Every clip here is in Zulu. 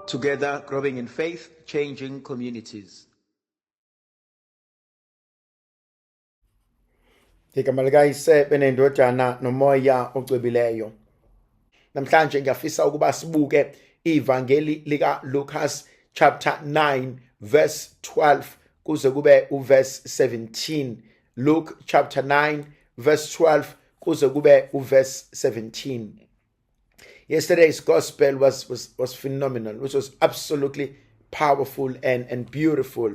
Together, growing in faith, changing communities. Igama likaYise benendodana nomoya ocwebileyo. Namhlanje ngiyafisa ukuba sibuke ivangeli lika Lucas chapter 9 verse 12 kuze kube uverse 17. Luke chapter 9 verse 12 kuze kube uverse 17. Yesterday's gospel was phenomenal, which was absolutely powerful and beautiful.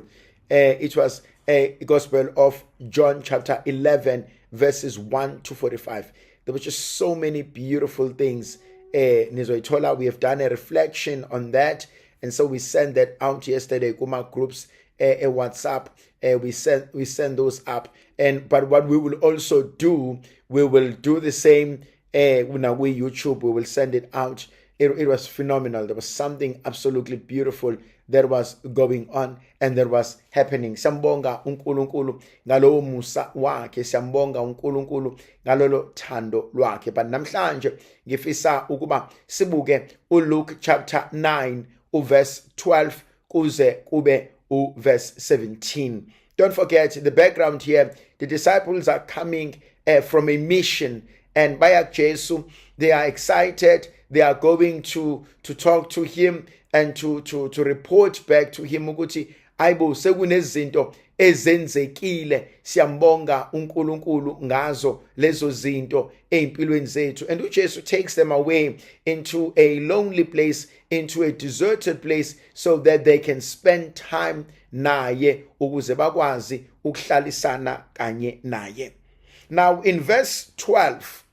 It was a gospel of John chapter 11 verses 1 to 45. There were just so many beautiful things. Nizoyithola, we have done a reflection on that, and so we sent that out yesterday kuma groups, a WhatsApp. We send those up, and but what we will also do, we will do the same we YouTube. We will send it out. It was phenomenal. There was something absolutely beautiful that was going on and that was happening. Siyambonga uNkulunkulu ngalowo musa wakhe, siyambonga uNkulunkulu ngalolo thando lwakhe. But namhlanje ngifisa ukuba sibuke uLuke chapter 9 uverse 12 kuze kube uverse 17. Don't forget the background here. The disciples are coming from a mission and baya Jesu. They are excited. They are going to talk to him and to report back to him ukuthi ayibo, sekunezinto ezenzekile, siyambonga uNkulunkulu ngazo lezo zinto ezimpilweni zethu. And uJesu takes them away into a lonely place, into a deserted place, so that they can spend time naye, ukuze bakwazi ukuhlalisana kanye naye. Now in verse 12,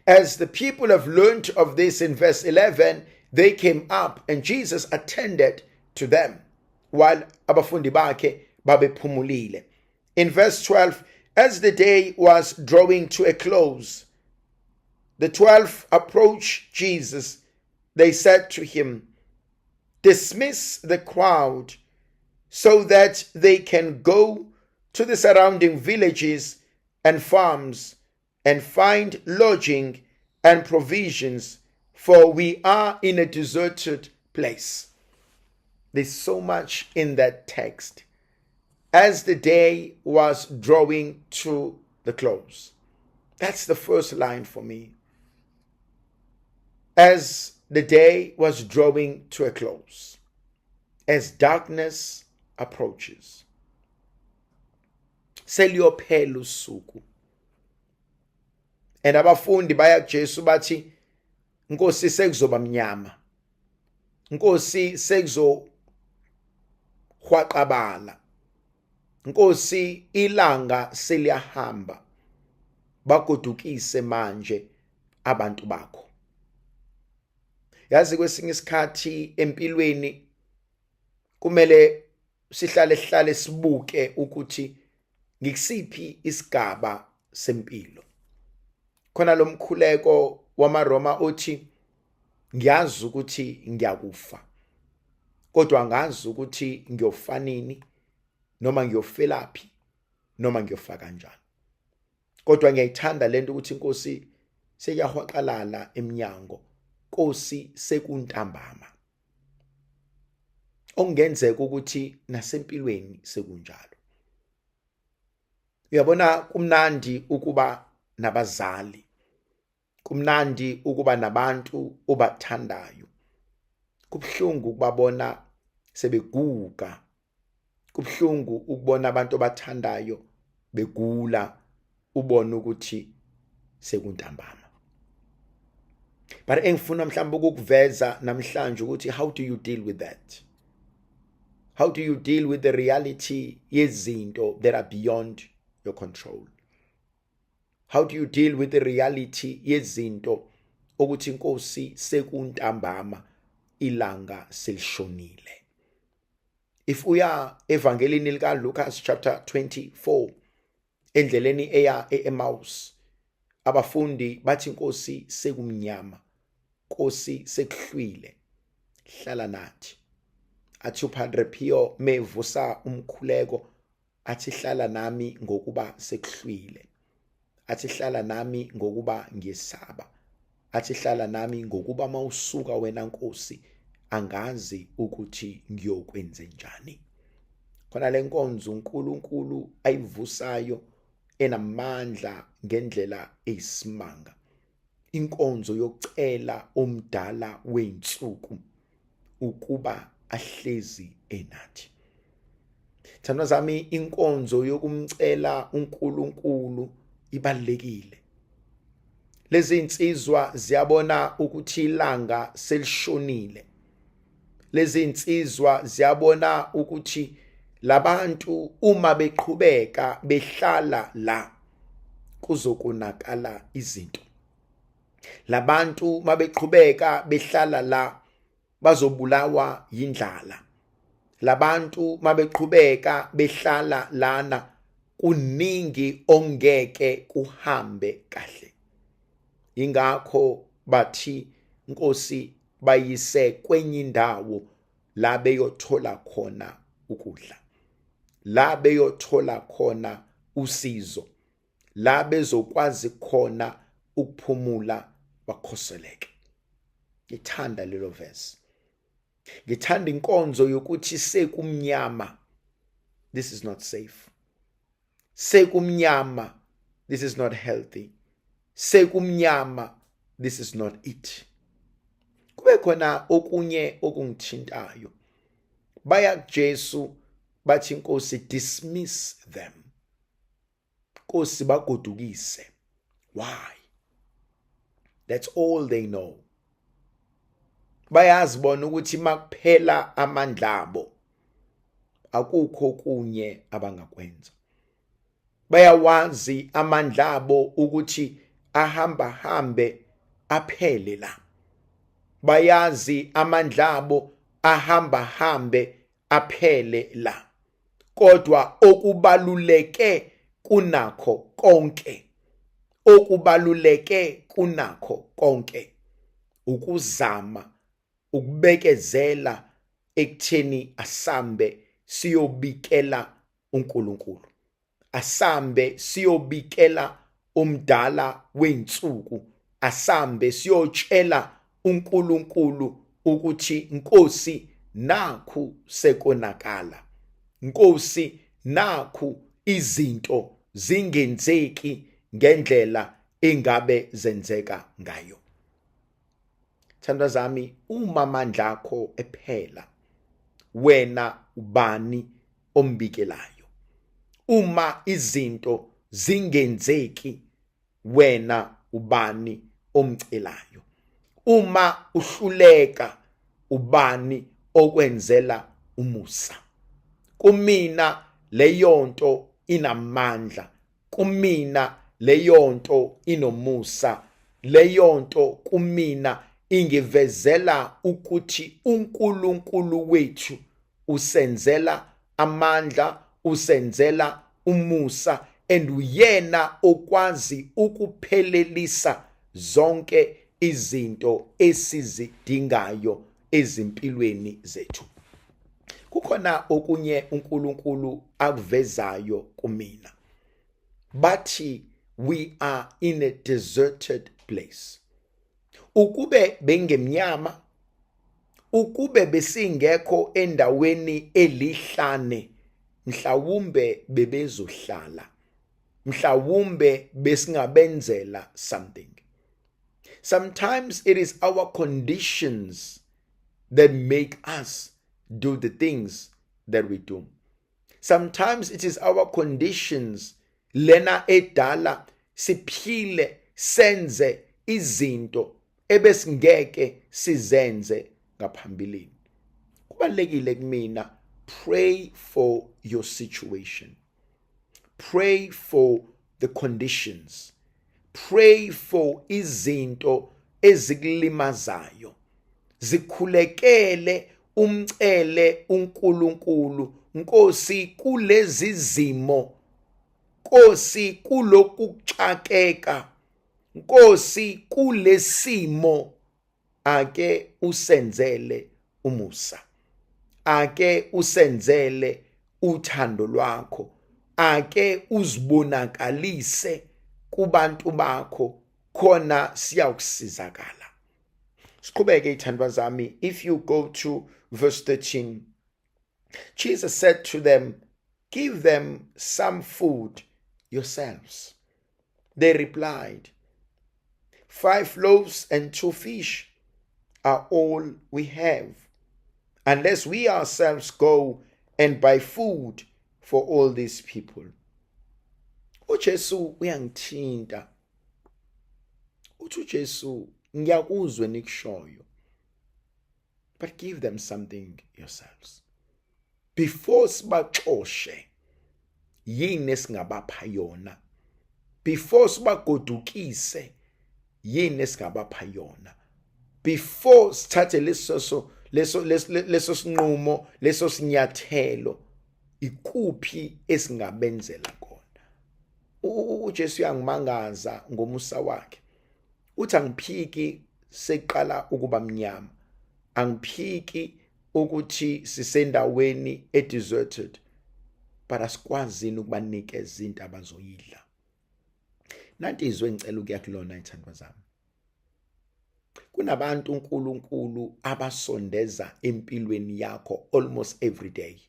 as the people have learned of this in verse 11, they came up and Jesus attended to them while abafundi bakhe babephumulile. In verse 12, as the day was drawing to a close, the 12 approached Jesus. They said to him, "Dismiss the crowd so that they can go to the surrounding villages and farms and find lodging and provisions, for we are in a deserted place." There's so much in that text. As the day was drawing to the close. That's the first line for me. As the day was drawing to a close, as darkness approaches. Seliyophela usuku. And abafundi baya kuJesu bathi, "Nkosi, sekuzoba mnyama. Nkosi, sekuzohwaqabala. Nkosi, ilanga seliyahamba. Bagodukise manje abantu bakho." Yazi, kwesinye isikhathi empilweni kumele sihlale sihlale sibuke ukuthi ngikusiphi isigaba sempilo. Khona lo mkhuleko wamaRoma uthi, "Ngiyazi ukuthi ngiyakufa, kodwa ngazi ukuthi ngiyofa nini, noma ngiyofelaphi, noma ngiyofa kanjani. Kodwa ngiyayithanda lento ukuthi, Nkosi, sekuyahwaqalala eminyango, Nkosi, sekuntambama." Okungenzeka ukuthi nasempilweni sekunjalo. Uyabona, kumnandi ukuba nabazali, kumnandi ukuba nabantu obathandayo, kubuhlungu ukubabona sebeguga, kubuhlungu ukubona abantu obathandayo begula, ubone ukuthi sekuntambama. But engifuna mhlawumbe ukukuveza namhlanje ukuthi how do you deal with that? How do you deal with the reality yezinto that are beyond your control? How do you deal with the reality yezinto ukuthi, Inkosi, sekuntambama, ilanga selishonile? If uya evangelini lika Lucas chapter 24, endleleni eya eEmmaus, abafundi bathi, "Inkosi, sekumnyama, Nkosi, sekuhlwile, hlala nathi." Athi uPadre Pio mevusa umkhuleko athi, "Hlala nami ngokuba sekuhlwile." Athi, "Hlala nami ngokuba ngiyesaba." Athi, "Hlala nami ngokuba mawusuka wena, Nkosi, Angazi ukuthi ngiyokwenze njani. Khona lenkonzo uNkulunkulu ayivusayo enamandla ngendlela eyisimanga, inkonzo yokucela omdala wey'nsuku ukuba ahlezi enathi. Thandwa zami, inkonzo yokumcela uNkulunkulu ibalulekile. Lezi insizwa ziyabona ukuthi ilanga selishonile. Lezi insizwa ziyabona ukuthi labantu uma beqhubeka behlala la kuzokonakala izinto. Labantu mabeqhubeka behlala la bazobulawa yindlala. Labantu mabeqhubeka behlala lana kuningi ongeke kuhambe kahle. Ingakho bathi Nkosi bayise kwenye indawo la beyothola khona ukudla, la beyothola khona usizo, la bezokwazi khona ukuphumula bakhoseleke. Ngithanda lelo verse. Ngithanda inkonzo yokuthi sekumnyama, this is not safe. Sekumnyama, this is not healthy. Sekumnyama, this is not it. Kube khona okunye okungithintayo. Baya kuJesu bathi, Nkosi, dismiss them. Nkosi, bagodukise. Why? That's all they know. Bayazi bona ukuthi makuphela amandla abo akukho kunye abangakwenza. Bayawazi amandla abo ukuthi ahamba hambe aphele la. Bayazi amandla abo ahamba hambe aphele la. Kodwa okubaluleke kunakho konke, okubaluleke kunakho konke ukuzama ukubekezela ekutheni asambe siyobikela uNkulunkulu, asambe siyobikela umdala weinsuku, asambe siyotshela uNkulunkulu ukuthi Nkosi nakhu sekonakala, Nkosi nakhu izinto zingenzeki ngendlela engabe zenzeka ngayo. Thandwa zami, uma amandla akho ephela, wena ubani ombikelayo? Uma izinto zingenzeki, wena ubani omcelayo? Uma uhluleka, ubani okwenzela umusa? Kumina leyonto inamandla, kumina leyonto inomusa, leyonto kumina ingivezela ukuthi uNkulunkulu wethu usenzela amandla, usenzela umusa, and uyena okwazi ukuphelelisa zonke izinto esizidingayo ezimpilweni zethu. Kukhona okunye uNkulunkulu akuvezayo kumina. Bathi we are in a deserted place. Ukube bengemnyama, ukube besingekho endaweni elihlane, mhlawumbe bebezohlala, mhlawumbe besingabenzela something. Sometimes it is our conditions that make us do the things that we do. Sometimes it is our conditions lena edala siphile senze izinto ebesingeke sizenze ngaphambilini. Kubalulekile kumina, pray for your situation. Pray for the conditions. Pray for izinto ezikulimazayo. Zikhulekele, umcele uNkulunkulu, Nkosi kulezi zimo, Nkosi kulokhu kuxakeka, Nkosi kulesimo, ake usenzele umusa, ake usenzele uthando lwakho, ake uzibonakalise kubantu bakho khona siyakusizakala. Siqhubeke, ithandwa zami. If you go to verse 13, Jesus said to them, "Give them some food yourselves." They replied, "Five loaves and two fish are all we have, unless we ourselves go and buy food for all these people." UJesu uyangithinta. Uthi uJesu, "Ngiyakuzwe nikushoyo, but give them something yourselves before sibaxoshe. Yini esingabapha yona before sibagodukise? Yini esingabapha yona before sithathe leso sinqumo, leso sinyathelo? Ikuphi esingabenzela kona?" UJesu uyangimangaza ngomusa wakhe. Uthi, "Angiphiki, seqala ukuba mnyama. Angiphiki ukuthi sisendaweni edeserted, but asikwazini ukubanikeza into abazoyidla." Nanti izwe engicela ukuya kulona, ithandwa zami. Kunabantu uNkulunkulu abasondeza empilweni yakho almost every day.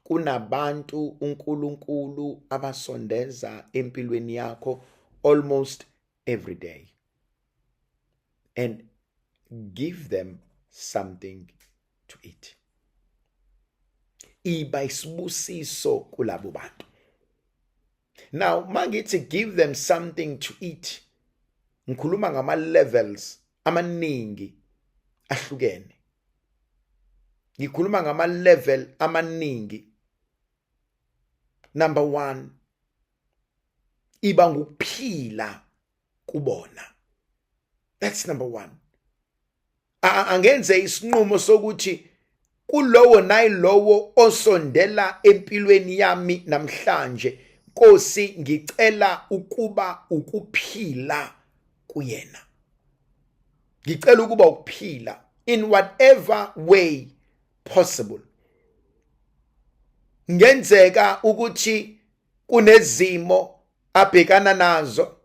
Kunabantu uNkulunkulu abasondeza empilweni yakho almost every day, and give them something to eat. Iba isibusiso kulabo bantu. Now, mangithi give them something to eat, ngikhuluma ngama levels amaningi ahlukene. Ngikhuluma ngama level amaningi. Number 1, iba ngukuphila kubona. That's number 1. Angenze isinqumo sokuthi kulowo nayilowo osondela empilweni yami namhlanje, Nkosi, ngicela ukuba ukuphila kuyena. Ngicela ukuba ukuphila in whatever way possible. Ngenzeka ukuthi kunezimo abhekana nazo,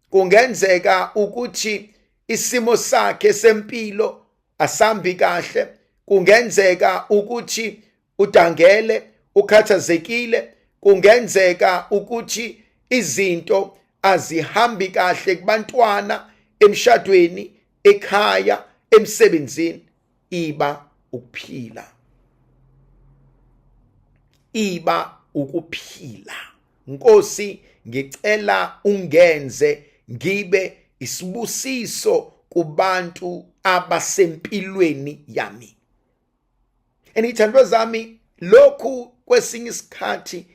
kungenzeka ukuthi isimo sakhe sempilo asambi kahle, kungenzeka ukuthi udangele, ukhathazekile, kungenzeka ukuthi izinto azihambi kahle kubantwana, emshadweni, ekhaya, emsebenzini. Iba ukuphila, iba ukuphila. Nkosi, ngicela ungenze ngibe isibusiso kubantu abasempilweni yami. And ithandwa zami, lokhu kwesinye isikhathi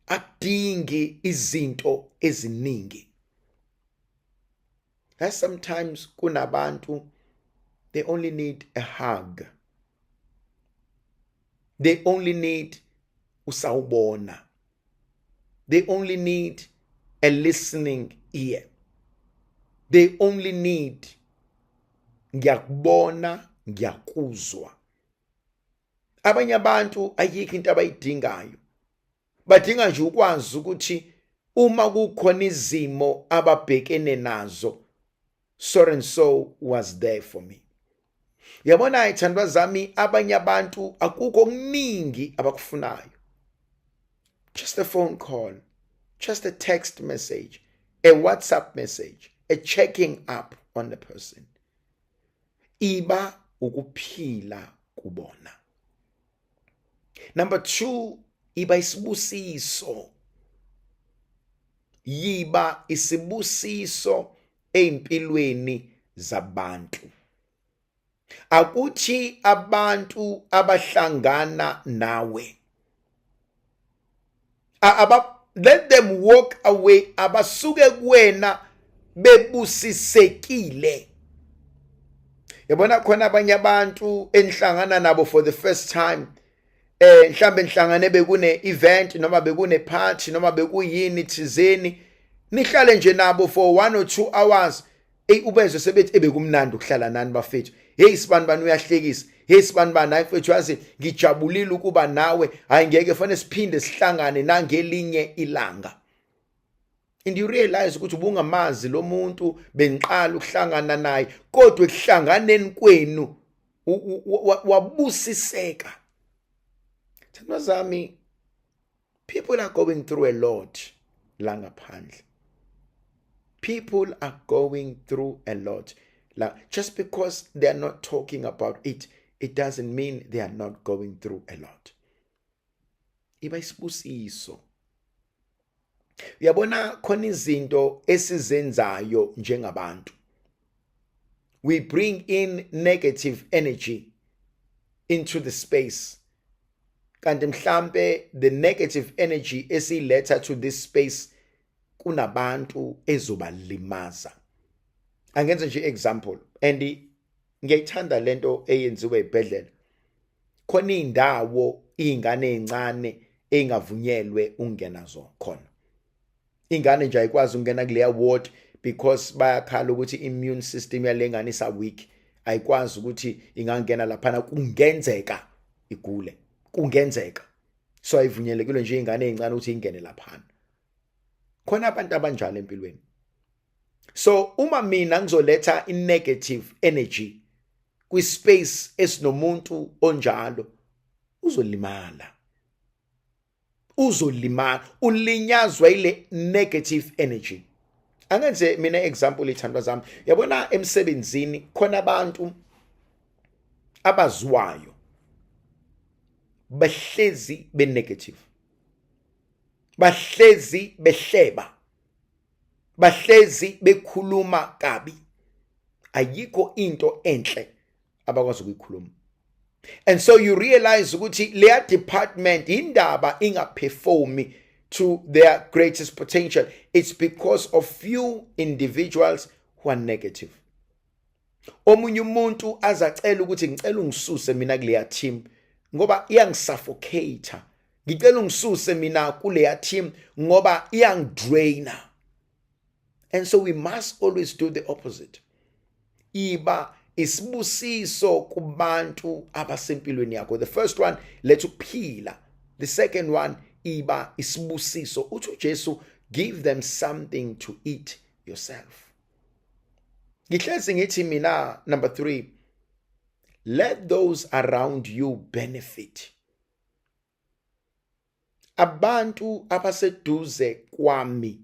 akudingi izinto eziningi. As sometimes kunabantu, they only need a hug, they only need usawubona, they only need a listening ear, they only need ngiyakubona, ngiyakuzwa. Abanye abantu ayikho into abayidingayo, badinga nje ukwazi ukuthi uma kukhona izimo ababhekene nazo, so and so was there for me. Yabona, ithandwa zami, abanye abantu akukho okuningi abakufunayo, just a phone call, just a text message, a WhatsApp message, a checking up on the person. Iba ukuphila kubona. Number 2, iba isibusiso. Yiba isibusiso eimpilweni zabantu. Akuthi abantu abahlangana nawe, aba let them walk away, abasuke kuwena bebusisekile. Yabona, khona abanye abantu enihlangana nabo for the first time, mhlambe nihlangane bekune event noma bekune party noma bekuyini thizeni, nihlale nje nabo for 1 or 2 hours. Ey, ubezwe sebethi, "Ebekumnandi ukuhlala nani bafethu. Hey, sibani bani uyahlekisa. Hey, sibani bani, hayi mfethu, yazi ngijabulile ukuba nawe. Hayi, ngeke, fanele siphinde sihlangane nangelinye ilanga." And you realize ukuthi ubungamazi lo muntu, bengiqala ukuhlangana naye, kodwa ekuhlanganeni kwenu wabusiseka. Thandwa zami, people are going through a lot la ngaphandle. People are going through a lot la. Just because they are not talking about it, it doesn't mean they are not going through a lot. Iba isibusiso. Uyabona, khona izinto esizenzayo njengabantu, we bring in negative energy into the space, kanti mhlambe the negative energy esiletha to this space kunabantu ezobalimaza. Angenze nje example, and ngiyayithanda lento eyenziwe ebhedlela. Khona indawo izingane ezincane engavunyelwe ukungena zo khona. Ingane nje ayikwazi ukungena kuleya ward because bayakhala ukuthi immune system yale ngane isa weak, ayikwazi ukuthi ingangena laphana, kungenzeka igule, kungenzeka. So ayivunyelekile nje ingane ezincane ukuthi ingene laphana. Khona abantu abanjalo empilweni. So uma mina ngizoletha i-negative energy kwi-space esinomuntu onjalo, uzolimala, uzolimala, ulinyazwa ile negative energy. Angenze mina example, ithandwa zami. Yabona, emsebenzini khona abantu abaziwayo, bahlezi be negative, bahlezi behleba, bahlezi bekhuluma kabi, ayikho into enhle abakwazi ukuyikhuluma. And so you realize ukuthi leya department indaba ingaperformi to their greatest potential, it's because of few individuals who are negative. Omunye umuntu azacela ukuthi, "Ngicela ungisuse mina kuleya team ngoba iyangisuffocate. Ngicela ungisuse mina kuleya team ngoba iyangidraina." And so we must always do the opposite. Iba isibusiso kubantu abasempilweni yakho. The first one, letha ukuphila. The second one, iba isibusiso. Uthi uJesu, "Give them something to eat yourself." Ngihlezi ngithi mina, number 3, let those around you benefit. Abantu abaseduze kwami,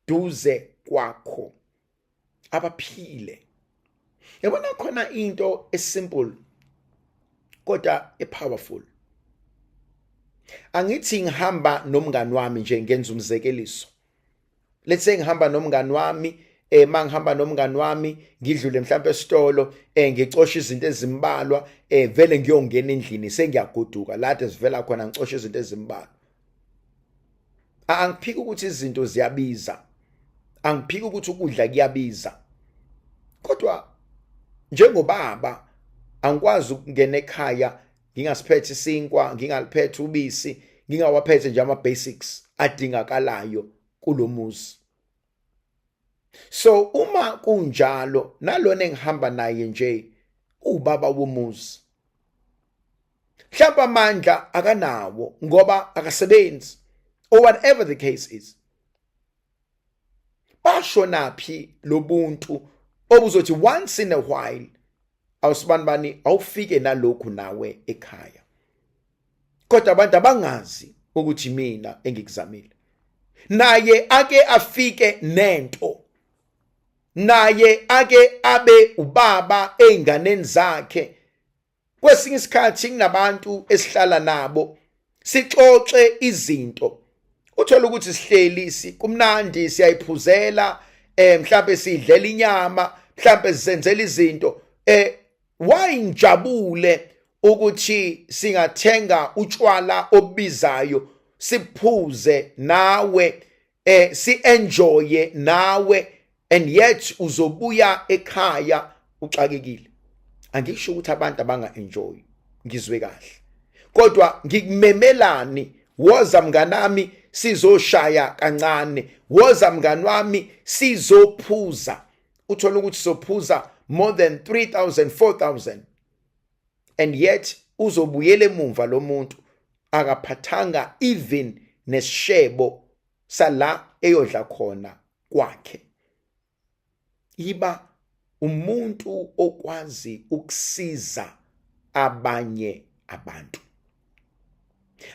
duze kwakho, abaphile. Yabona, khona into esimple kodwa epowerful. Angithi ngihamba nomngani wami nje, ngenza umzekeliso. Let's say ngihamba nomngani wami, mangihamba nomngani wami, ngidlule mhlawumbe esitolo, ngicosha izinto ezimbalwa, vele ngiyongena endlini, sengiyagoduka lade sivela khona, ngicosha izinto ezimbalwa. Angiphiki ukuthi izinto ziyabiza, angiphiki ukuthi ukudla kuyabiza, kodwa njengobaba angikwazi ukungena ekhaya ngingasiphethe isinkwa, ngingaliphethe ubisi, ngingawaphethe nje ama basics adingakalayo kulomuzi. So uma kunjalo, nalona engihamba naye nje ubaba womuzi, mhlawumbe amandla akanawo ngoba akasebenzi or whatever the case is, basho naphi lobuntu obuzothi once in a while, "Awusibani bani, awufike nalokhu nawe ekhaya," kodwa abantu abangazi ukuthi mina engikuzamile, naye ake afike nento, naye ake abe ubaba einganeni zakhe. Kwesinye isikhathi kunabantu esihlala nabo, sixoxe izinto, uthola ukuthi sihleli kumnandi, siyayiphuzela, mhlambe sidlela inyama, mhlambe sizenzela izinto. Why ngijabule ukuthi singathenga utshwala obubizayo, siphuze nawe, si enjoye nawe, and yet uzobuya ekhaya uxakekile? Angisho ukuthi abantu abanga enjoy, ngizwe kahle, kodwa ngikumemelani? Woza mnganami, sizoshaya kancane. Woza mngani wami, sizophuza. Uthola ukuthi sophuza more than 3000, 4000, and yet uzobuyela emumva lo muntu akaphathanga even nesishebo sala. Eyodla khona kwakhe. Iba umuntu okwazi ukusiza abanye abantu.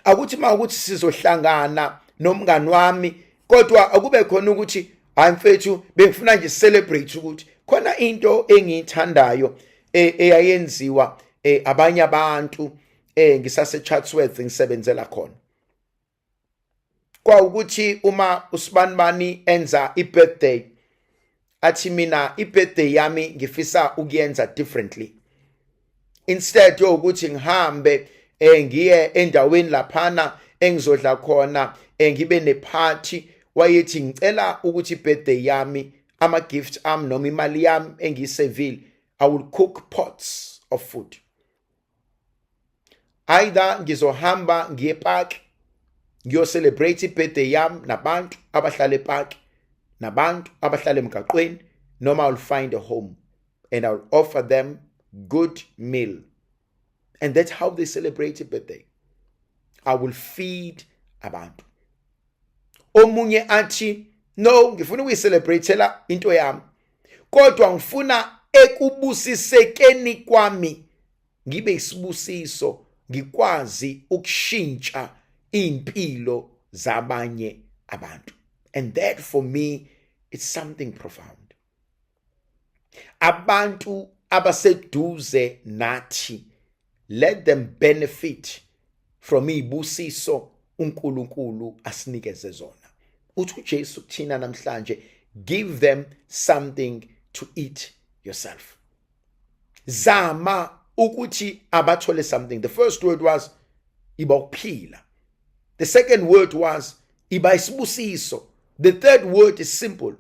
Akuthi mawukuthi sizohlangana nomngani wami, kodwa akube khona ukuthi, "Hayi mfethu, bengifuna nje celebrate ukuthi khona into engiyithandayo eyayenziwa abanye abantu ngisase Chatsworth ngisebenzela khona." Kwawukuthi uma usibanibani enza i-birthday, athi, "Mina i-birthday yami ngifisa ukuyenza differently. Instead yokuthi ngihambe ngiye endaweni laphana engizodla khona, ngibe neparty," wayethi, "ngicela ukuthi i-birthday yami, ama gift ami noma imali yami engiyisevile, I will cook pots of food. Either ngizohamba ngiye park, ngiyocelebrate ibirthday yami nabantu abahlala epark, nabantu abahlala emgaqweni, noma I'll find a home and I'll offer them good meal. And that's how they celebrate a birthday. I will feed abantu." Omunye athi, "No, ngifuna ukuyicelebrateela into yami, kodwa ngifuna ekubusisekeni kwami ngibe isibusiso, ngikwazi ukushintsha impilo zabanye abantu." And that for me, it's something profound. Abantu abaseduze nathi, let them benefit from izibusiso uNkulunkulu asinikeze zona. Uthi uJesu kuthina namhlanje, give them something to eat yourself. Zama ukuthi abathole something. The first word was iba ukuphila. The second word was iba isibusiso. The third word is simple: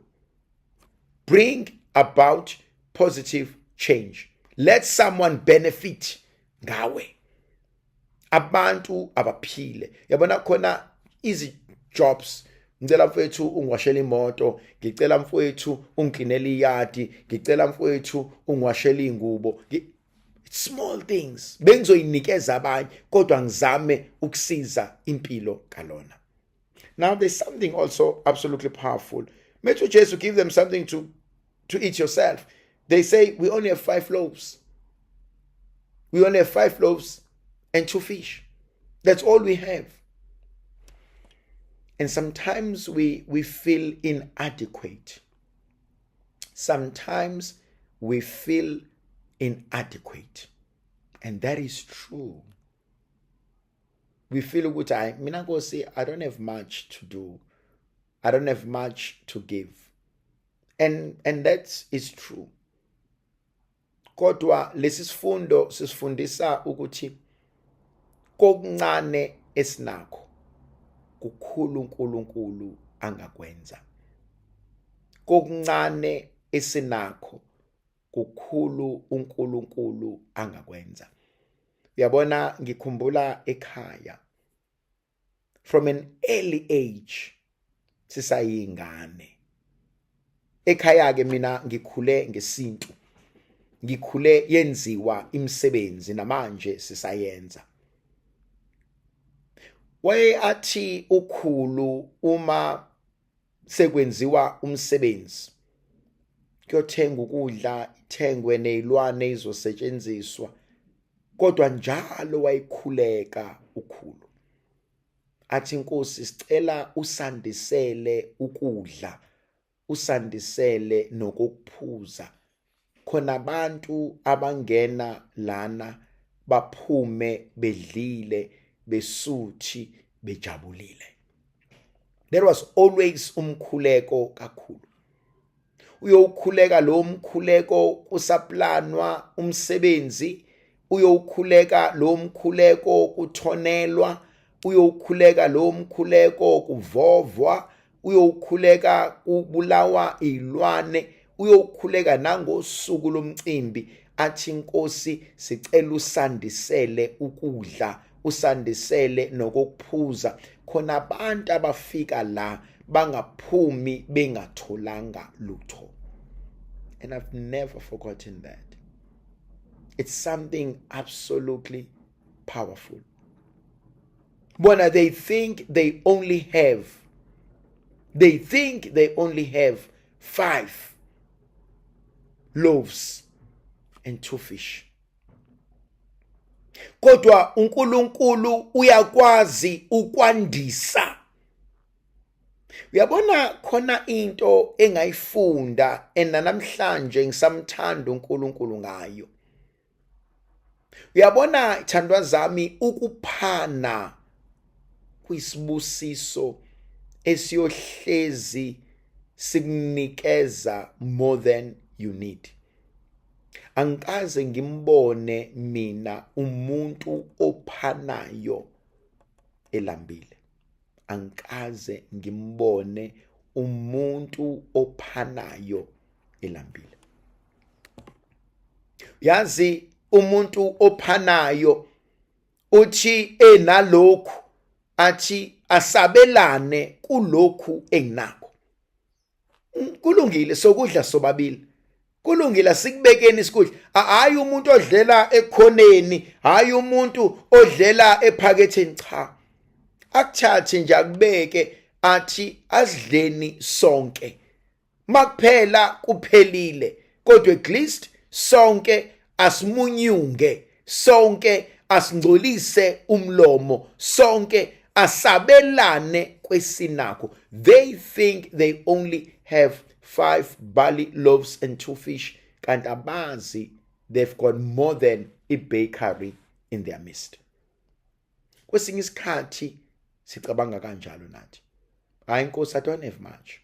bring about positive change. Let someone benefit ngawe. Abantu abaphile. Yabona, khona easy jobs: ngicela mfowethu ungiwashele imoto, ngicela mfowethu ungiklinele iyadi, ngicela mfowethu ungiwashele ingubo. Small things bengizoyinikeza abanye, kodwa ngizame ukusiza impilo kalona. Now there's something also absolutely powerful. Methi uJesu, "Give them something to eat yourself," they say, "We only have five loaves. We only have five loaves and two fish. That's all we have." And sometimes we feel inadequate. Sometimes we feel inadequate, and that is true. We feel ukuthi, "Hayi mina Nkosi, I don't have much to do. I don't have much to give." And that is true, kodwa lesi sifundo sisifundisa ukuthi kokuncane esinakho kukhulu uNkulunkulu angakwenza. Kokuncane esinakho kukhulu uNkulunkulu angakwenza. Uyabona, ngikhumbula ekhaya from an early age, sisayingane ekhaya ke. Mina ngikhule ngesintu, ngikhule yenziwa imisebenzi, namanje sisayenza. Waye athi ukhulu uma sekwenziwa umsebenzi, kuyothenga ukudla, ithengwe nezilwane ezizosetshenziswa, kodwa njalo wayikhuleka ukhulu athi, "Inkosi, sicela usandisele ukudla, usandisele nokuphuza, khona abantu abangena lana baphume bedlile, besuthi, bejabulile." There was always umkhuleko kakhulu. Uyowukhuleka lo mkhuleko kusaplanwa umsebenzi, uyowukhuleka lo mkhuleko kuthonelwa, uyowukhuleka lo mkhuleko kuvovwa, uyowukhuleka kubulawa izilwane, uyowukhuleka nangosuku lomcimbi, athi, "Inkosi, sicela usandisele ukudla, usandisele nokuphuza, khona abantu abafika la bangaphumi bengatholanga lutho." And I've never forgotten that. It's something absolutely powerful. Bona, they think they only have They think they only have 5 loaves and 2 fish. Kodwa uNkulunkulu uyakwazi ukwandisa. Uyabona khona into engayifunda enanamhlanje ngisamthanda uNkulunkulu ngayo. Uyabona thandwa zami, ukuphana kuyisibusiso esiyohlezi sikunikeza more than you need. Angikaze ngimbone mina umuntu ophanayo elambile. Angikaze ngimbone umuntu ophanayo elambile. Yazi umuntu ophanayo uthi enalokhu athi asabelane kulokhu enginakho. Kulungile sokudla sobabili. Kulungile asikubekeni isikudla. Hayi umuntu odlela ekhoneni, hayi umuntu odlela ephaketheni, cha. Akuthathe nje akubeke athi asidleni sonke. Makuphela kuphelile, kodwa at least sonke asimunyunge, sonke asingcolise umlomo, sonke asabelane kwesinakho. They think they only have 5 barley loaves and 2 fish, kanti abazi they've got more than a bakery in their midst. Kwesinye isikhathi sicabanga kanjalo nathi. Hayi Nkosi, I don't have much.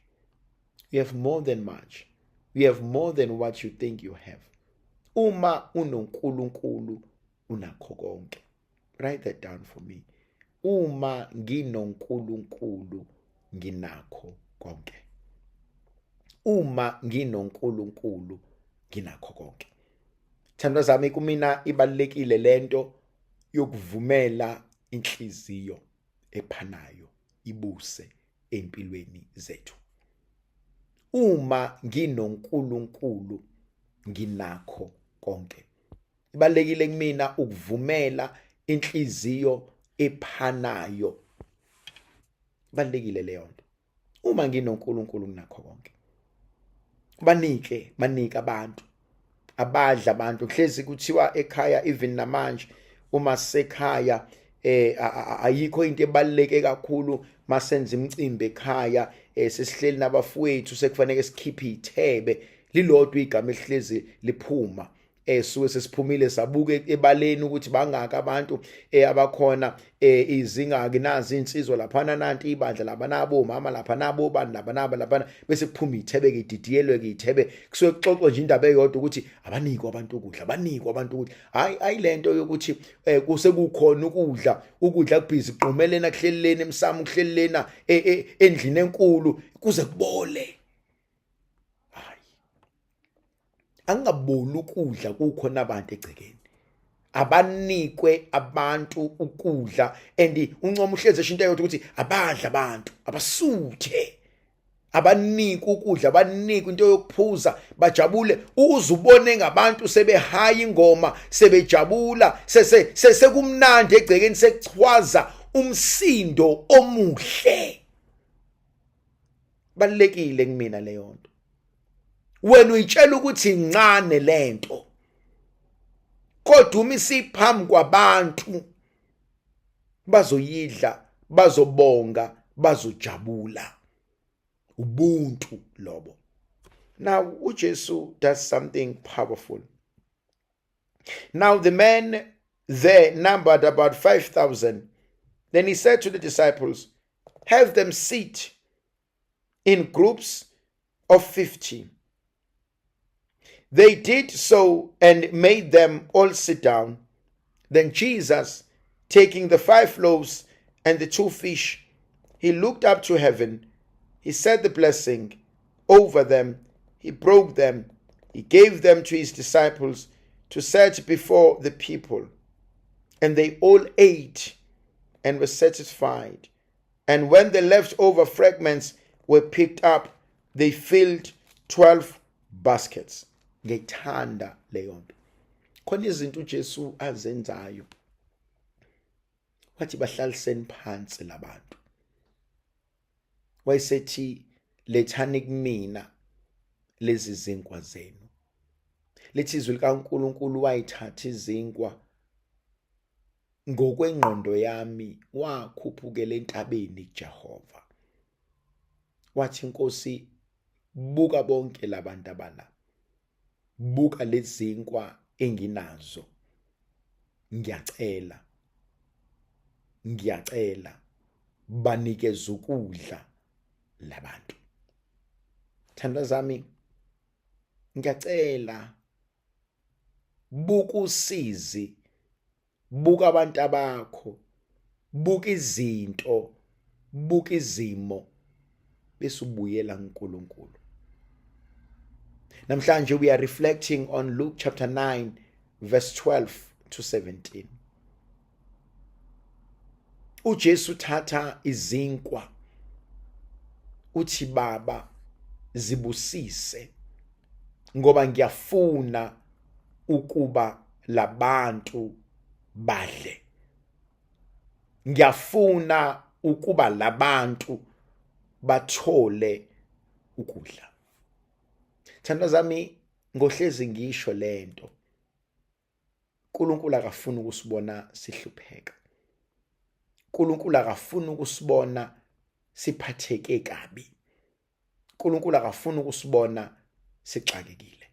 You have more than much. You have more than what you think you have. Uma unoNkulunkulu unakho konke. Write that down for me. Uma nginoNkulunkulu nginakho konke. Uma nginoNkulunkulu nginakho konke. Thandwa zami, kumina ibalulekile lento yokuvumela inhliziyo ephanayo ibuse empilweni zethu. Uma nginoNkulunkulu nginakho konke. Ibalulekile kumina ukuvumela inhliziyo ephanayo. Ibalulekile leyo nto. Uma nginoNkulunkulu nginakho konke. Banike, banike abantu. Abadla abantu. Kuhlezi kuthiwa ekhaya even namanje uma sisekhaya ayikho into ebaluleke kakhulu masenza imicimbi ekhaya, sesihleli nabafowethu sekufanele sikhiphe ithebe lilodwa igama elihlezi liphuma. Suke sesiphumile sabuka ebaleni ukuthi bangaka abantu abakhona, izingaki nazi insizwa laphana, nanti ibandla laba nabo mama lapha nabo bani laba naba laphana, bese kuphuma ithebe ke ididiyelwe ke ithebe, kusuke kuxoxwe nje indaba eyodwa ukuthi abanikwa abantu ukudla, abanikwa abantu ukudla. Hayi, ayilento yokuthi kusekukhona ukudla, ukudla kubhizi kuqhumelena kuhleleleni emsamo, kuhlelelena endlini enkulu kuze kubole. Hayi, angingaboli ukudla kukhona abantu egcekeni. Abanikwe abantu ukudla, and uncoma uhlezi esho into eyodwa ukuthi abadla abantu, abasuthe, abanikwe ukudla, abanikwe into yokuphuza, bajabule. Uze ubone ngabantu sebehaya ingoma, sebejabula, sekumnandi egcekeni, sekuchwaza umsindo omuhle. Balulekile kumina leyo nto. Wena uyitshela ukuthi incane lento, kodwa uma isiphambi kwabantu bazoyidla, bazobonga, bazojabula. Ubuntu lobo. Now uJesu does something powerful. Now the men there numbered about 5,000. Then he said to the disciples, have them sit in groups of 50. They did so and made them all sit down. Then Jesus, taking the 5 loaves and the 2 fish, he looked up to heaven. He said the blessing over them. He broke them. He gave them to his disciples to set before the people. And they all ate and were satisfied. And when the leftover fragments were picked up, they filled 12 baskets. Ngiyithanda leyo nto. Khona izinto uJesu azenzayo. Wathi bahlaliseni phansi labantu. Wayesethi lethani kumina lezi zinkwa zenu. Lithi izwi likaNkulunkulu wayithatha izinkwa ngokwengqondo yami wakhuphukela entabeni kuJehova. Wathi inkosi buka bonke labantu abala. Buka lezinkwa enginazo. Ngiyacela. Ngiyacela banikeze ukudla labantu. Thandwa zami ngiyacela buka usizi buka abantu abakho buka izinto buka izimo bese ubuyela kuNkulunkulu. Namhlanje we are reflecting on Luke chapter 9 verse 12 to 17. uJesu uthatha izinkwa uthi baba zibusise ngoba ngiyafuna ukuba labantu badle ngiyafuna ukuba labantu bathole ukudla. Thanda zami ngohlezi ngisho lento uNkulunkulu akafuni ukusibona sihlupheka. uNkulunkulu akafuni ukusibona siphatheke kabi. uNkulunkulu akafuni ukusibona sixakekile.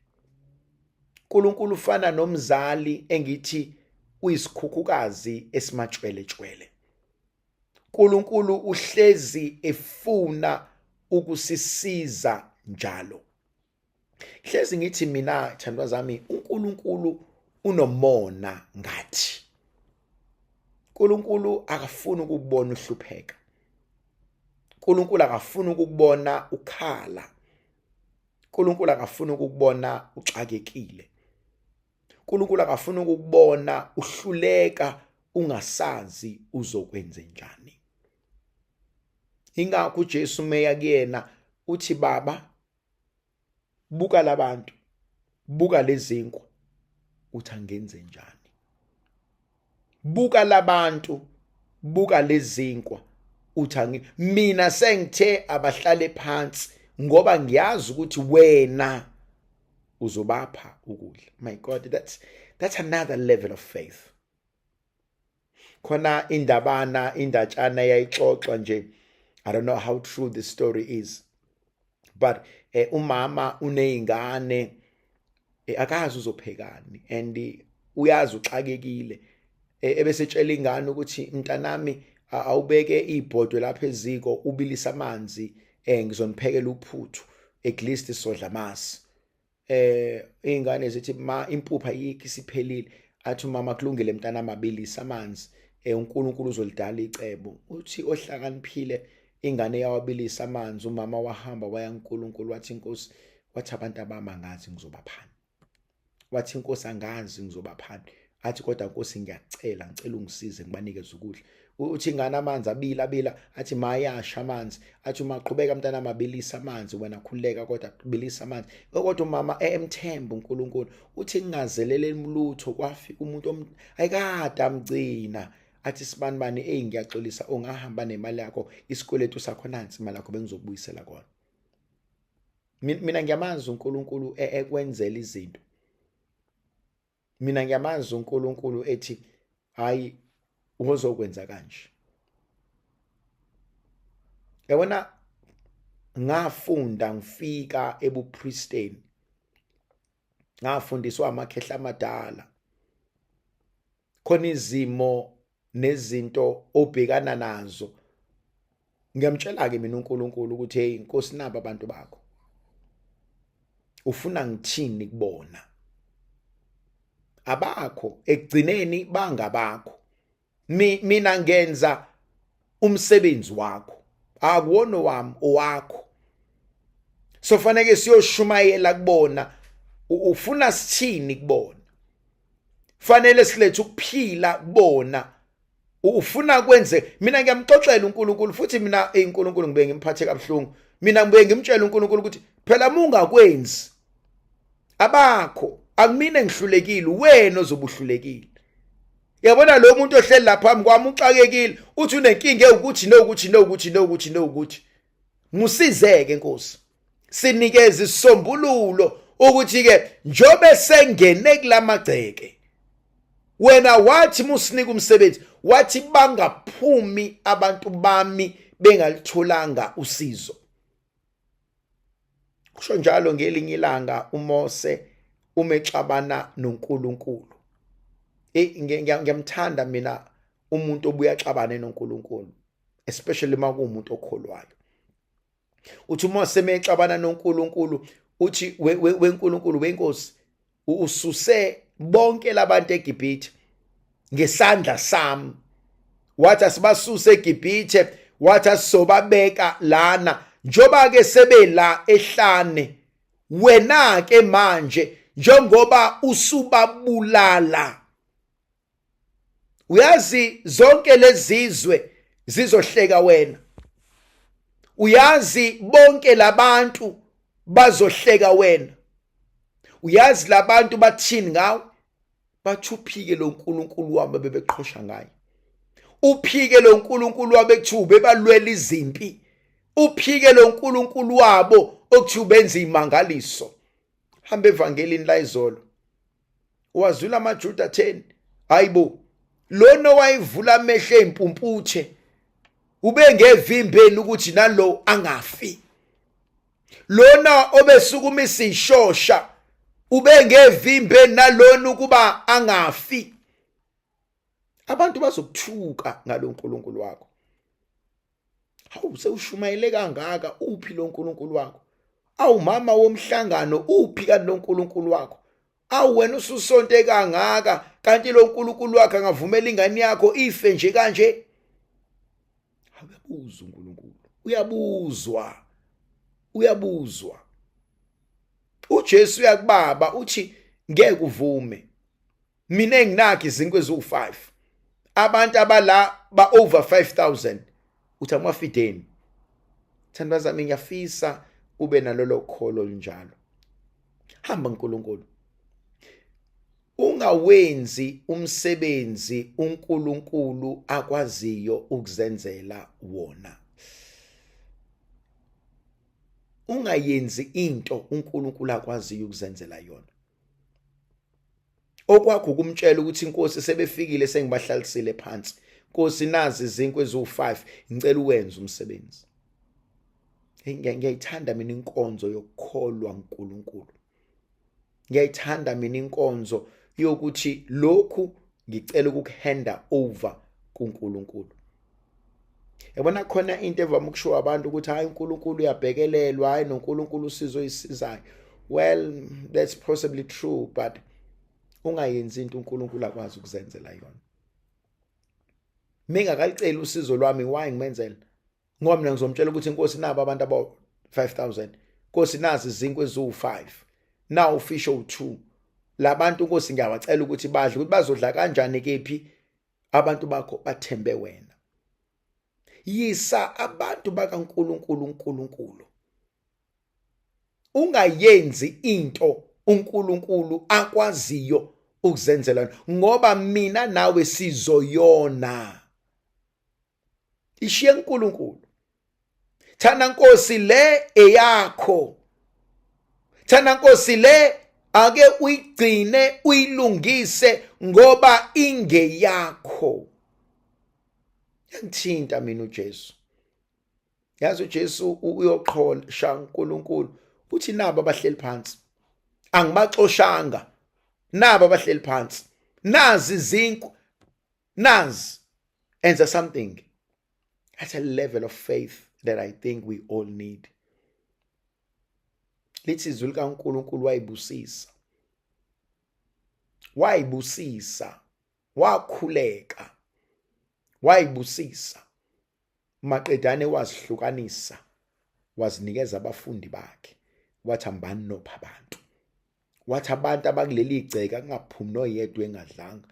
uNkulunkulu ufana nomzali engithi uyisikhukhukazi esimatshweletshwele. uNkulunkulu uhlezi efuna ukusisiza njalo. Hlezi ngithi mina thandwa zami uNkulunkulu unomona ngathi. uNkulunkulu akafuni ukukubona uhlupheka. uNkulunkulu akafuni ukukubona ukhala. uNkulunkulu akafuni ukukubona uxakekile. uNkulunkulu akafuni ukukubona uhluleka ungasazi uzokwenze njani. Ingakho uJesu meya kuyena uthi baba buka labantu buka lezinkwa uthi angenze njani buka labantu buka lezinkwa uthi angi mina sengithe abahlale phansi ngoba ngiyazi ukuthi wena uzobapha ukudla. My God, that's another level of faith. Khona indabana indatshana yayixoxwa nje, I don't know how true the story is, but umama uneyingane akazi uzophekani and uyazi uxakekile, ebese tshela ingane ukuthi mntanami awubeke ibhodwe lapha eziko ubilisa amanzi, ngizoniphekela uphuthu, at least sodla amasi. Ingane zithi ma impupha ayikho isiphelile, athi umama kulungile mntana mabilisa amanzi, uNkulunkulu uzolidala icebo. Uthi ohlakaniphile ingane yawabilisa amanzi, umama wahamba waya kuNkulunkulu wathi inkosi, wathi abantu abami angazi ngizobaphani, wathi inkosi angazi ngizobaphani, athi kodwa Nkosi ngiyacela, ngicela ungisize ngibanikeze ukudla. Uthi ingane amanzi abila abila, athi mayasha amanzi, athi uma qhubeka mntana mabilisa amanzi wena khuleka kodwa bilisa amanzi. Kodwa umama emthemba uNkulunkulu, uthi ngingazelele lutho, kwafika umuntu ayikade amgcina, athi sibani bani, hey ngiyaxolisa ungahamba nemali yakho, isikweletu sakho nansi imali yakho bengizokubuyisela kona. Mina ngiyamazi uNkulunkulu ekwenzela izinto. Mina ngiyamazi uNkulunkulu ethi hayi uzokwenza kanje. Yabona ngafunda ngifika ebupristeni, ngafundiswa amakhehla amadala, khona izimo nezinto obhekana nazo. Ngiyamtshela ke mina uNkulunkulu ukuthi hey Nkosi naba abantu bakho, ufuna ngithini kubona? Abakho ekugcineni bangabakho, mina ngenza umsebenzi wakho, akuwona wami owakho. So faneke siyoshumayela kubona, ufuna sithini kubona? Fanele silethe ukuphila kubona, ufuna kwenze. Mina ngiyamxoxela uNkulunkulu, futhi mina uNkulunkulu ngibe ngimphathe kabuhlungu. Mina ngibe ngimtshela uNkulunkulu ukuthi phela mungakwenzi abakho, akumina ngihlulekile, wena ozobuhlulekile. Yabona lo muntu ohleli lapha phambi kwami uxakekile, uthi unenkinga ewukuthi nokuthi nokuthi nokuthi nokuthi. Ngisizeke Nkosi, sinikeze isombululo ukuthi ke njobe sengene kulamagceke, wena wathi musinika umsebenzi, wathi bangaphumi abantu bami bengalitholanga usizo. Kusho njalo ngelinye ilanga uMose uma exabana noNkulunkulu. Ngiyamthanda mina umuntu obuya axabane noNkulunkulu, especially uma kuwumuntu okholwayo. Uthi uMose mexabana noNkulunkulu, uthi weNkulunkulu, wenkosi, ususe bonke labantu eGibhithe ngesandla sami, wathi asibasuse eGibhithe, wathi asisobabeka lana, njoba ke sebela ehlane, wena ke manje njengoba usubabulala, uyazi zonke lezizwe zizohleka wena, uyazi bonke labantu bazohleka wena, uyazi labantu bathini ngawe, bathi uphike lo nkulunkulu wabo bebeqhosha ngaye, uphike lo nkulunkulu wabo ekuthiwa bebalwela izimpi, uphike lo nkulunkulu wabo okuthiwa benza imangaliso. Hamba evangelini la izolo, wazwile amaJuda 10, hayibo, lona wayivula amehlo ezimpumputhe ubengevimbeni ukuthi nalo angafi, lona obesukumisa ishosha ubengevimbeni nalona ukuba angafi. Abantu bazokuthuka ngalo nkulunkulu wakho. Hawu, sewushumayele kangaka, uphi lo nkulunkulu wakho? Awu mama womhlangano, uphi kanti lo nkulunkulu wakho? Awu wena ususonte kangaka, kanti lo nkulunkulu wakho angavumela ingane yakho ife nje kanje? Awuyabuza uNkulunkulu, uyabuzwa, uyabuzwa. uJesu uyakubaba uthi ngeke uvume, mina enginakho izinkwa eziwu5, abantu abala ba over 5000, uthi amafideni. Thandwa zami, ngiyafisa ube nalolo kholo olunjalo. Hamba uNkulunkulu, ungawenzi umsebenzi uNkulunkulu akwaziyo ukuzenzela wona. Ungayenzi into uNkulunkulu akwaziyo ukuzenzela yona. Okwakho ukumtshela ukuthi inkosi sebefikile, sengibahlalisile phansi, Nkosi nazi izinkwa eziwu5, ngicela uwenze umsebenzi. Ngiyayithanda mina inkonzo yokukholwa uNkulunkulu. Ngiyayithanda mina inkonzo yokuthi lokhu ngicela ukukuhanda over kuNkulunkulu. Yabona khona into evama ukushiwo abantu ukuthi hayi uNkulunkulu uyabhekelelwa, hayi noNkulunkulu usizo oyisizayo. Well, that's possibly true, but ungayenzi into uNkulunkulu akwazi ukuzenzela yona. Mengakaliceli usizo lwami, why ngimenzela? Ngoba mina ngizomtshela ukuthi inkosi nabo abantu abo 5000, Nkosi nazi izinkwa eziwu5, now fish owu2, labantu Nkosi ngiyawacela ukuthi badle, ukuthi bazodla kanjani kephi abantu bakho bathembe wena. Yisa abantu bakaNkuluNkulu uNkulunkulu, ungayenzi into uNkulunkulu akwaziyo ukuzenzela, ngoba mina nawe sizoyona. Ishiye uNkulunkulu. Thanda Nkosi le eyakho, thanda Nkosi le ake uyigcine uyilungise ngoba ingeyakho. Yangithinta mina uJesu. Yazi uJesu uyoqhosha uNkulunkulu, uthi nabo abahleli phansi angibaxoshanga, nabo abahleli phansi nazi izinkwa, nazi, enza something. That's a level of faith that I think we all need. Lithi izwi likaNkulunkulu wayibusisa, wayibusisa, wakhuleka, wayibusisa, maqedane wazihlukanisa, wazinikeza abafundi bakhe, wathi hambani nopha abantu, wathi abantu abakuleli igceke akungaphumi noyedwa engadlanga.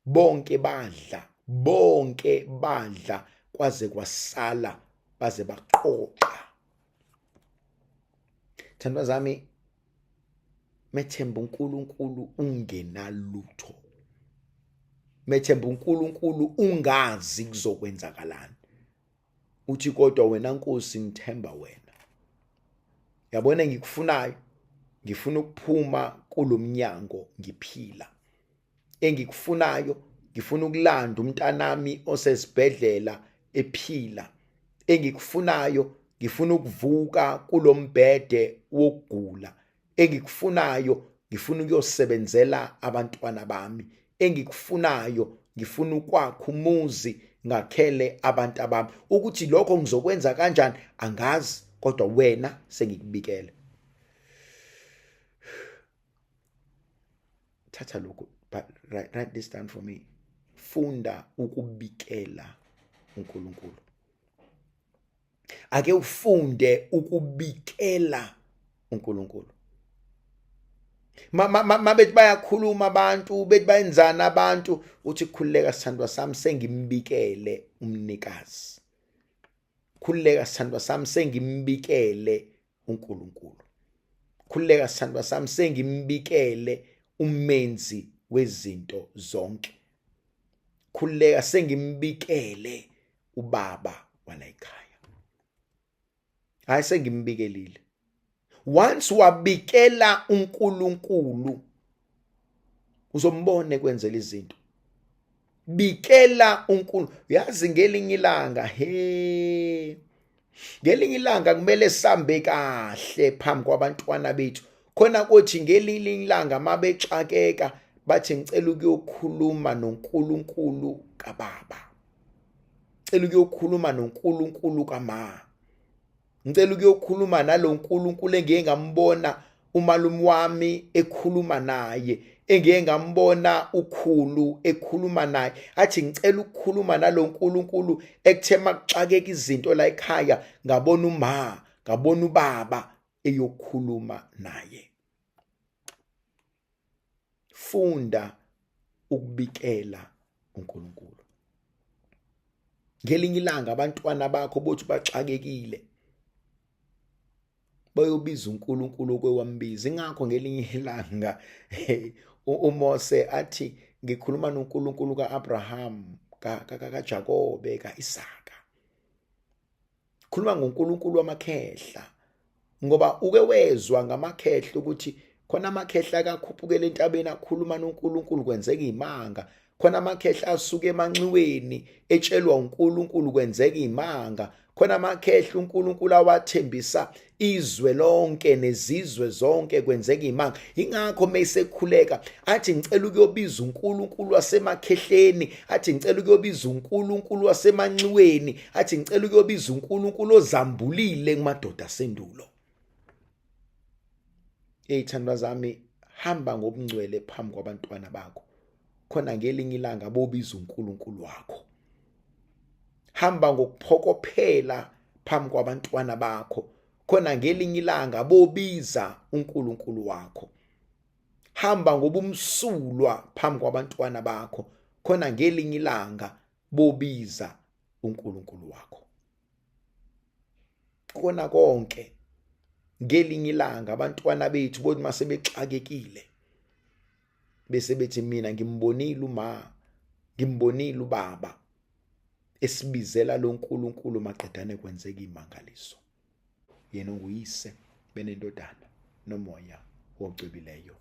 Bonke badla, bonke badla kwaze kwasala, baze baqoqa. Thandwa zami, methemba uNkulunkulu ungenalutho, methemba uNkulunkulu ungazi kuzokwenzakalani, uthi kodwa wena Nkosi ngithemba wena. Yabona engikufunayo, ngifuna ukuphuma kulomnyango ngiphila. Engikufunayo, ngifuna ukulanda umntanami osesibhedlela ephila. Engikufunayo, ngifuna ukuvuka kulombhede wokugula. Engikufunayo, ngifuna ukuyosebenzela abantwana bami. Engikufunayo, ngifuna ukwakha umuzi ngakhele abantu abami. Ukuthi lokho ngizokwenza kanjani angazi, kodwa wena sengikubikele. Thatha lokhu, but write this down for me. Funda ukubikela uNkulunkulu. Ake ufunde ukubikela uNkulunkulu. Mabethi bayakhuluma abantu, bethi bayenzana abantu, uthi khululeka sithandwa sami, sengimbikele umnikazi. Khululeka sithandwa sami, sengimbikele uNkulunkulu. Khululeka sithandwa sami, sengimbikele umenzi wezinto zonke. Khululeka, sengimbikele ubaba wala ekhaya. Hayi, sengimbikelile. Once wabikela uNkulunkulu, uzombona ekwenzela izinto. Bikela uNkulunkulu. Uyazi ngelinye ilanga, he, ngelinye ilanga kumele sambe kahle phambi kwabantwana bethu. Khona kothi ngelinye ilanga mabexakeka bathi ngicela ukuyokhuluma noNkulunkulu kababa, ngicela ukuyokhuluma noNkulunkulu kama, ngicela ukuyokhuluma naloNkulunkulu engike ngambona umalume wami ekhuluma naye, engike ngambona ukhulu ekhuluma naye, athi ngicela ukukhuluma naloNkulunkulu ekuthe makuxakeka izinto la ekhaya ngabona uma, ngabona ubaba eyokhuluma naye. Funda ukubikela uNkulunkulu. Ngelinye ilanga abantwana bakho bothi baxakekile, bayobiza uNkulunkulu okwewambiza. Ingakho ngelinye ilanga uMose athi ngikhuluma noNkulunkulu kaAbraham, kaJakobe, kaIsaka. Khuluma ngoNkulunkulu wamakhehla, ngoba uke wezwa ngamakhehla ukuthi khona amakhehla akakhuphukela entabeni akhuluma noNkulunkulu kwenzeka imanga, khona amakhehla asuka emanxiweni etshelwa uNkulunkulu kwenzeka imanga, khona amakhehla uNkulunkulu awathembisa izwe lonke nezizwe zonke kwenzeka imanga. Ingakho mesekhuleka athi ngicela ukuyobiza uNkulunkulu wasemakhehleni, athi ngicela ukuyobiza uNkulunkulu wasemanxiweni, athi ngicela ukuyobiza uNkulunkulu ozambulile kumadoda asendulo. Eyithandwa zami, hamba ngobungcwele phambi kwabantwana bakho, khona ngelinye ilanga bobiza uNkulunkulu wakho. Hamba ngokuphokophela phambi kwabantwana bakho, khona ngelinye ilanga bobiza uNkulunkulu wakho. Hamba ngobumsulwa phambi kwabantwana bakho, khona ngelinye ilanga bobiza uNkulunkulu wakho. Kona konke ngelinye ilanga abantwana bethu bothi masebexakekile bese bethi mina ngimbonile uma, ngimbonile ubaba esibizela lo nkulunkulu maqedane kwenzeka imangaliso. Yena unguyise benendodana nomoya ocwebileyo.